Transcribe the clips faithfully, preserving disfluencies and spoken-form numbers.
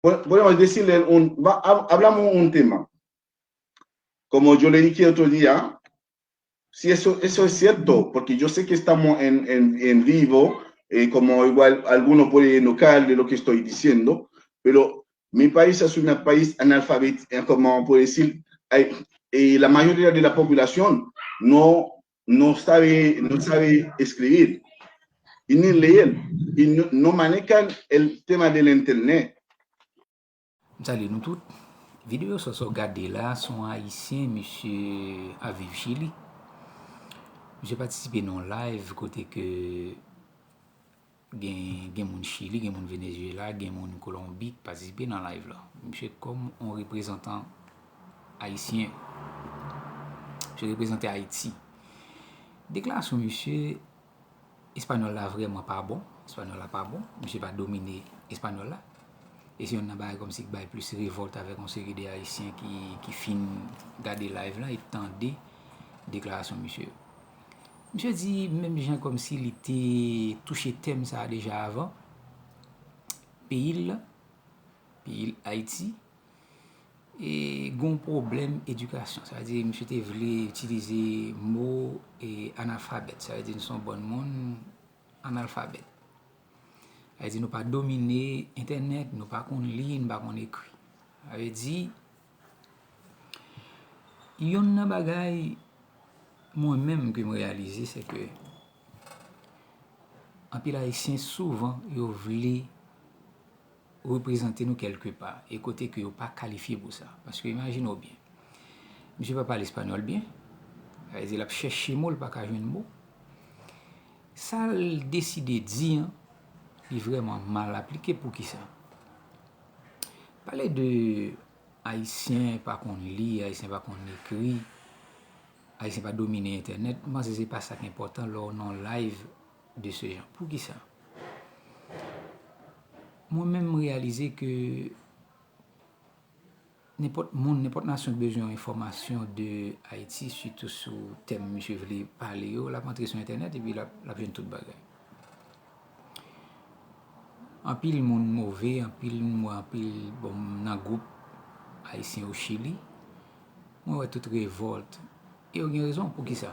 Podemos decirle un, va, hab- hablamos un tema. Como yo le dije otro día, si eso, eso es cierto, porque yo sé que estamos en, en, en vivo, eh, como igual alguno puede enojar de lo que estoy diciendo, pero mi país es un país analfabet, eh, como puedo decir, hay, eh, la mayoría de la población no, no sabe, no sabe escribir y ni leer, y no, no manejan el tema del internet. M salye nou tout. Videyo sa w gade la, se yon Ayisyen, misye ap viv Chili. Misye patisipe nan yon live kote ke gen, gen moun Chili, gen moun Venezuela, gen moun Kolonbi ki patisipe nan live la. Misye kòm yon reprezantan ayisyen. Misye reprezante Ayiti. Deklarasyon misye, espanyòl la vrèman pa bon. Espanyòl la pa bon. Misye pa domine espanyòl la. E se youn nan bagay kòmsi ki bay plis revòlt avèk yon seri de Ayisyen ki, ki fin gade live la e tande deklarasyon misye yo. Misye di, menm jan kòmsi li te touche tèm sa a deja avan, peyi l, peyi l Ayiti, e gen yon pwoblèm edikasyon. Sa vle di, misye te vle itilize mo e, analfabèt. Sa vle di, nou se yon bann moun analfabèt. Sa vle di, nou pa domine entènèt, nou pa konn li, nou pa konn ekri. Sa vle di, youn nan bagay mwen menm ke m reyalize, se ke anpil Ayisyen souvan yo vle reprezante nou kèlke pa, e kote ke yo pa kalifye pou sa. Paske imajine w byen, misye pa pale espanyòl byen, sa vle di l ap chèche mo, l pa ka jwenn mo. Sa l deside di an, li vrèman mal aplike. Poukisa? Pale de Ayisyen pa konn li, Ayisyen pa konn ekri, Ayisyen pa domine entènèt, m panse se pa sa k enpòtan lè w nan yon live de ce genre. Poukisa? Mwen menm, m reyalize ke nenpòt moun, nenpòt nasyon k bezwen yon enfòmasyon de Ayiti, sitou sou tèm misye vle pale yo, l ap antre sou entènèt epi l ap, l ap jwenn tout bagay. Anpil moun move, anpil mwen, anpil, bon, m nan gwoup Ayisyen o Chili, mwen wè tout revòlt. E yo gen rezon, poukisa?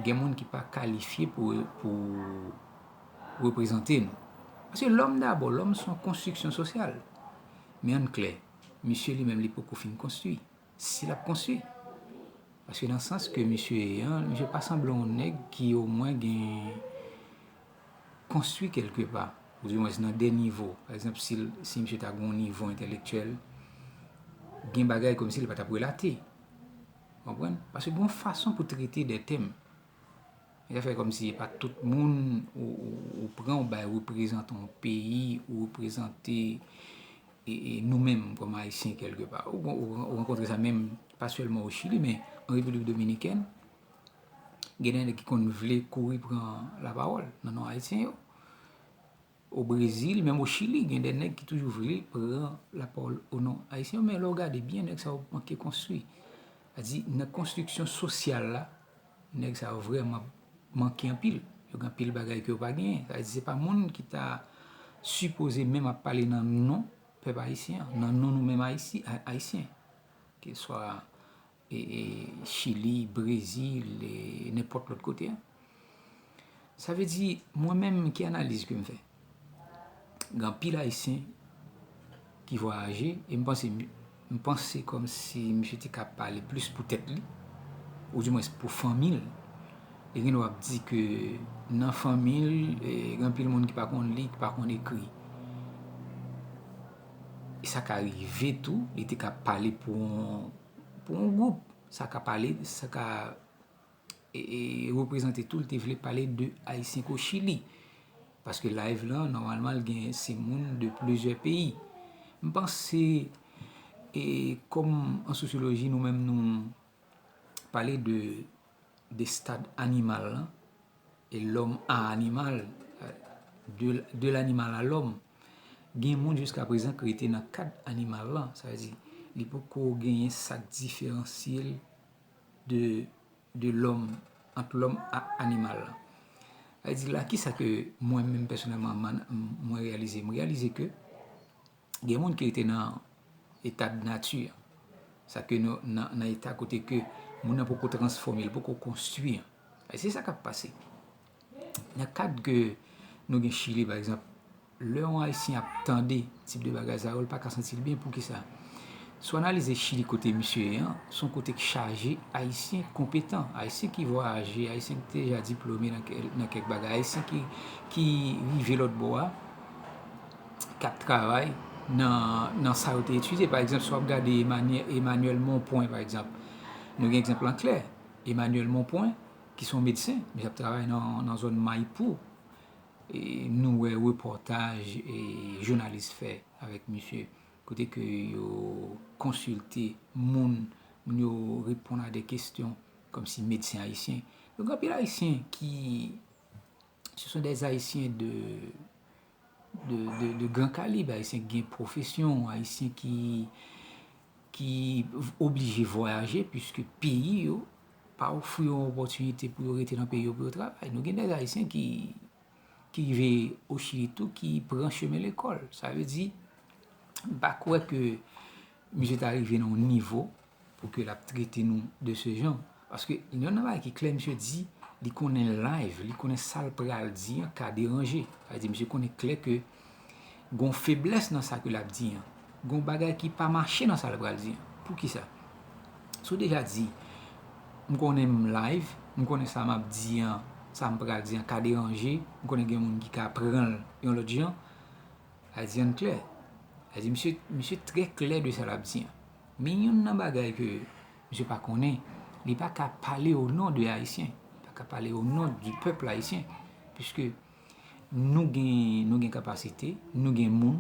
Gen moun ki pa kalifye pou, pou reprezante nou. Paske lòm dabò, lòm se yon konstriksyon sosyal. Men ann klè, misye li menm li poko fin konstwi. Si l ap konstwi. Paske nan sans ke misye ye an, misye pa sanble yon nèg ki omwen gen konstwi kèlke pa. Oudimwens nan de nivo. Pa egzanp, si, l- si misye ta gen yon nivo entèlektyèl, gen bagay kòmsi li pa t ap relate. Konprann? Paske gen yon fason pou trete de tèm. Sa fè kòmsi e pa tout moun ou, ou, ou pran, ou bay reprezante yon peyi, ou reprezante e, e nou menm kòm Ayisyen kèlke pa. Ou, ou, ou rankontre sa menm, pa sèlman o Chili, men an Repiblik Dominikèn, gen de nèg ki konn vle kouri pran lapawòl nan non Ayisyen yo. O Brezil, menm o Chili, gen de nèg ki toujou vle pran lapawòl o non Ayisyen yo, men lè w gade byen, nèg sa yo manke konstwi. Sa di, nan konstriksyon sosyal la, nèg sa yo vrèman manke anpil. Yo gen anpil bagay ke yo pa genyen. Sa vle di, se pa moun ki ta sipoze menm ap pale nan non pèp ayisyen an, nan non nou menm Ayisi- a- Ayisyen. Keswa e, e, Chili, Brezil, e nenpòt lòt kote an. Sa vle di, mwen menm, ki analiz ke m fè? Gen anpil Ayisyen ki vwayaje, e m panse, m panse kòmsi misye te ka pale plis pou tèt li, oudimwens pou fanmi l. E gen w ap di ke nan fanmi l, e, gen anpil moun ki pa konn li, ki pa konn ekri. E sa ka rive tou, li te ka pale pou yon, pou yon gwoup. Sa ka pale, sa ka e, e, reprezante tou, li te vle pale de Ayisyen k o Chili. Paske live lan, nòmalman, l gen se moun de plizyè peyi. M panse, e, kòm an sosyoloji, nou menm nou pale de, de stad animal lan, e l'homme à animal, de, de l'animal à l'homme. Gen moun jiska prezan ki rete nan kad animal lan. Sa vle di, li poko genyen sa k diferansye l de, de lòm, ant lòm a animal lan. Sa vle di la, kisa ke mwen menm pèsonèlman, man- mwen reyalize? M reyalize ke Gen moun ki rete nan eta de nati. Sa ke nou, nan, nan eta kote ke moun nan poko transfòme, li poko konstwi. E se sa k ap pase. Nan kad ke nou gen Chili, pa egzanp, lè yon Ayisyen ap tande tip de bagay sa yo, li pa ka santi l byen. Poukisa? Si w analize Chili kote misye ye an, se yon kote ki chaje Ayisyen konpetan, Ayisyen ki vwayaje, Ayisyen ki te deja diplome nan kè-, nan kèk bagay, Ayisyen ki, ki rive lòt bò a, k ap travay nan, nan sa yo te etidye. Pa egzanp, si w ap gade Emmanuel, Emmanuel Monpoint, pa egzanp, nou gen egzanp lan klè. Emmanuel Monpoint, ki se yon medsen, misye ap travay nan, nan zòn Mayipou. E nou wè repòtaj e jounalis fè avèk misye, kote ke yo konsilte moun, moun yo reponn a de kesyon kòmsi medsen ayisyen. Donk, anpil Ayisyen ki, ce sont des Haïtiens de, de, de, de gran kalib, Ayisyen ki gen pwofesyon, Ayisyen ki, ki oblije vwayaje, piske peyi yo pa ofri yo opòtinite pou yo rete nan peyi yo pou yo travay. Nou gen de Ayisyen ki, ki rive o Chili tou, ki pran chemen lekòl. Sa vle di, m pa kwè ke misye ta rive nan yon nivo pou ke l ap trete nou de ce genre. Paske youn nan bagay ki klè, misye di, li konnen live, li konnen sa l pral di an ka deranje. Sa vle di, misye konnen klè ke gon feblès nan sa ke l ap di an. Gon bagay ki pa mache nan sa l pral di an. Poukisa? Si w deja di, m konnen m live, m konnen sa m ap di an, sa m pral di an ka deranje, m konnen gen moun ki ka pran l yon lòt jan, a di ann klè. A di, misye, misye trè klè de sa l ap di an. Men youn nan bagay ke misye pa konnen, li pa ka pale o non de Ayisyen. Li pa ka pale o non du peuple haïtien. Piske nou gen, nou gen kapasite, nou gen moun,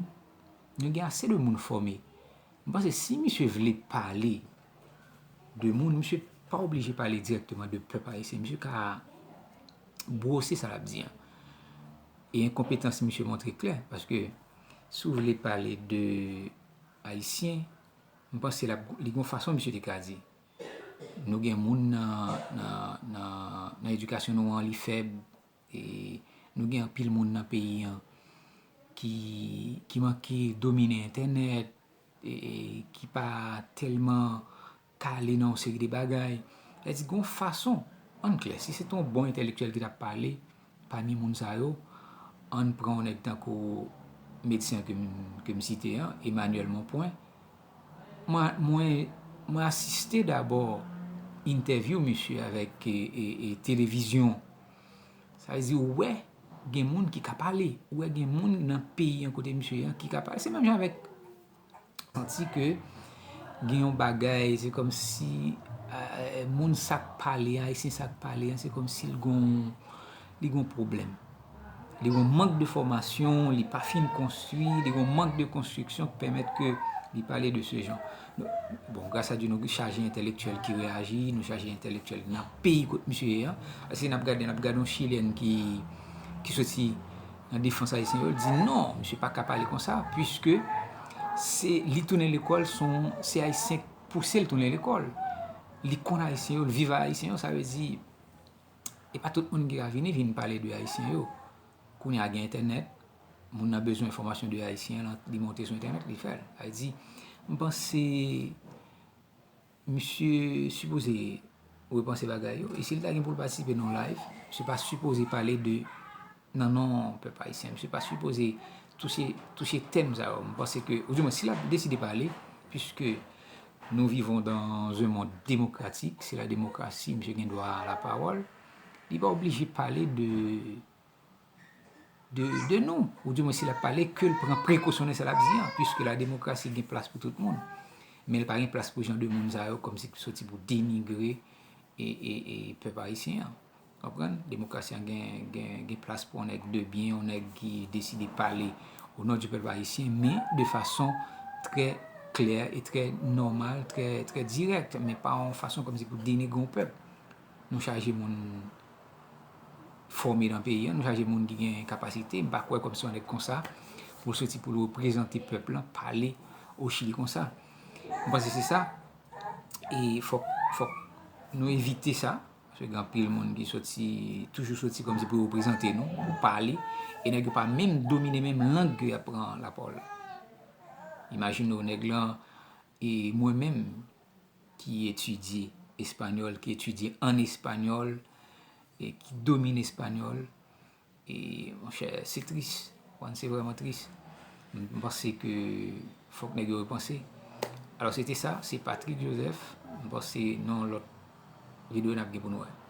nou gen ase de moun fòme. M panse si misye vle pale de moun, misye pa oblije pale dirèkteman de pèp ayisyen. Misye ka bwose sa l ap di an. E enkonpetans misye montre klè, paske si w vle pale de Ayisyen, m panse l ap, li gon fason misye te ka di. Nou gen moun nan, nan, nan, nan edikasyon nou an, li fèb. E nou gen anpil moun nan peyi an ki, ki manke domine entènèt, e, e ki pa tèlman kale nan yon seri de bagay. Sa vle di, gon fason, ann klè, si se te yon bon entèlektyèl ki t ap pale, pami moun sa yo, ann pran yon nèg tankou medsen ke m, ke m site an, Emmanuel Monpoint. Mwen, mwen, mwen asiste dabò entèvyou misye avèk, e, e, e, televizyon. Sa vle di, ou wè, gen moun ki ka pale. Ou wè, gen moun nan peyi an kote misye ye an ki ka pale. Se menm jan avèk santi ke gen yon bagay, se kòmsi, eh, moun sa k pale, Ayisyen sa k pale an, se kòmsi l gon, li gon pwoblèm. Li gon mank de fòmasyon, li pa fin konstwi, li gon mank de konstriksyon ki pèmèt ke li pale de ce genre. Bon, gras a Dye, nou chaje entèlektyèl ki reyaji, nou chaje entèlektyèl nan peyi kot misye ye an. Paske n ap gade, n ap gade yon Chilyèn ki, ki soti nan defans ayisyen yo, l di non, misye pa ka pale konsa, piske se, li tounen lekòl, se yon, se Ayisyen k pouse l tounen lekòl. Li konn Ayisyen yo, l viv ak Ayisyen yo, sa vle di, e pa tout moun ki ka vini, vin pale de Ayisyen yo. Kounye a gen entènèt, moun nan bezwen enfòmasyon de Ayisyen an, li monte sou entènèt, li fè l. Sa vle di, m panse misye sipoze repanse bagay yo. E si l ta gen pou l patisipe nan yon live, misye pa sipoze pale de, nan non pèp ayisyen. Misye pa sipoze touche, touche tèm sa yo. M panse ke, oudimwen, si l ap deside pale, puisque nous vivons dans un monde démocratique, c'est la démocratie, misye gen dwa a la pawòl, li pa oblije pale de de, de nou. Oudimwen, si l ap pale, ke l pran prekosyon nan sa l ap di an, puisque la démocratie gen plas pou tout moun. Men l pa gen plas pou jan de moun sa yo, kòmsi ki soti pou denigre e, e, e pèp ayisyen an. Konprann? Demokrasi an gen, gen, gen plas pou yon nèg de byen, yon nèg ki deside pale o non di pèp ayisyen, men de fason trè klè e trè nòmal, trè, trè dirèk, men pa yon fason kòmsi pou denigre yon pèp. Nou chaje moun fòme nan peyi an, nou chaje moun ki gen kapasite. M pa kwè kòmsi yon nèg konsa pou l soti pou l reprezante pèp lan, pale o Chili konsa. M panse se sa. E fòk, fòk nou evite sa. Paske gen anpil moun ki soti, toujou soti kòmsi pou yo reprezante nou, pou pale. E nèg yo pa menm domine menm lang ke y ap pran lapawòl la. Imajine w nèg lan, e mwen menm ki etidye espanyòl, ki etidye an espanyòl, e ki domine espanyòl, e monchè, se tris. Konprann, se vrèman tris. M panse ke fòk nèg yo repanse. Alò, se te sa, se Patrick Joseph. M panse nan lòt videyo n ap gen pou nou wè.